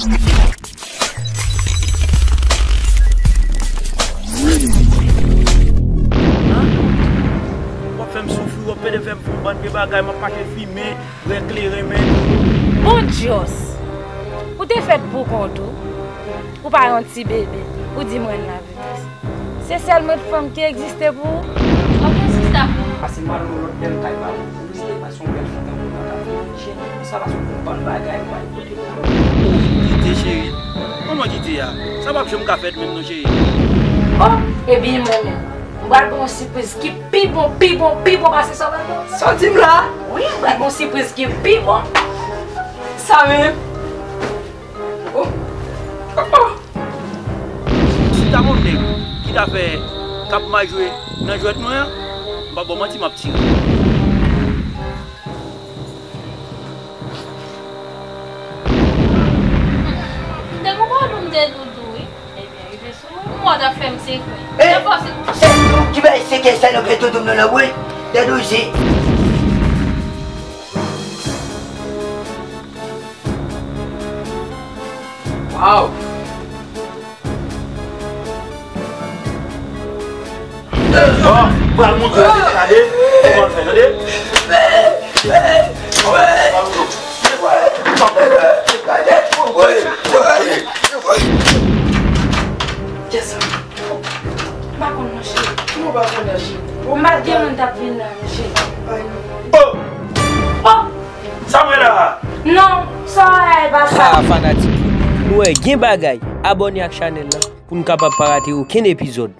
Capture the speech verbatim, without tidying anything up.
Hein? W ap fè m soufri, w ap pede fè m fè yon bann vye bagay, m ap mache fimen, bwè kleren, men. Bon Diyos! Ou te fèt pou kont ou. Ou pa yon ti bebe. Ou di m renn lavi. Se sèl mòd fanm ki egziste pou ou. Ok, sista. Pase m al yon lòt bèl kay pa ou. Ou riske pase yon bèl fanm tankou mwen k ap jeni konsa, pase yon bon bann bagay ou pa kote la. Kite, cheri. Kòman kite a? Sa p ap janm ka fèt menm non, cheri. Oh, ebyen mwen menm. M pral ba w yon sipriz ki pi bon, pi bon, pi bon pase sa w pral ba m. Sa w di m la? Wi, m pral ba w yon sipriz ki pi bon. Sa menm. Oh. Oh, oh. Si ta gon nèg ki ta fè k ap mal jwe nan jwèt mwen an, m p ap ba w manti, m ap tire. M te gon pwoblèm de doudou, wi. Ebyen, rive sou mwen. Mwen ta fè m sekrè. Eh, te fòse. Se nou ki bay sekrè sa nan kè doudou m nan, wi. Dèdou zi. Waw! Bon, pral montre w, tande? Kòman l fè, tande? Kiyès sa? M pa konn non, cheri. Kouman w pa konn non, cheri? Bon, m pa gen moun t ap vin la, non, cheri. Oh! Oh! Sa w wè la a? Non, sa w wè la a, e pa sa. Ah, fanatik yo. Nou wè gen bagay. Abòne ak chanèl lan pou n kapab pa rate okenn epizòd.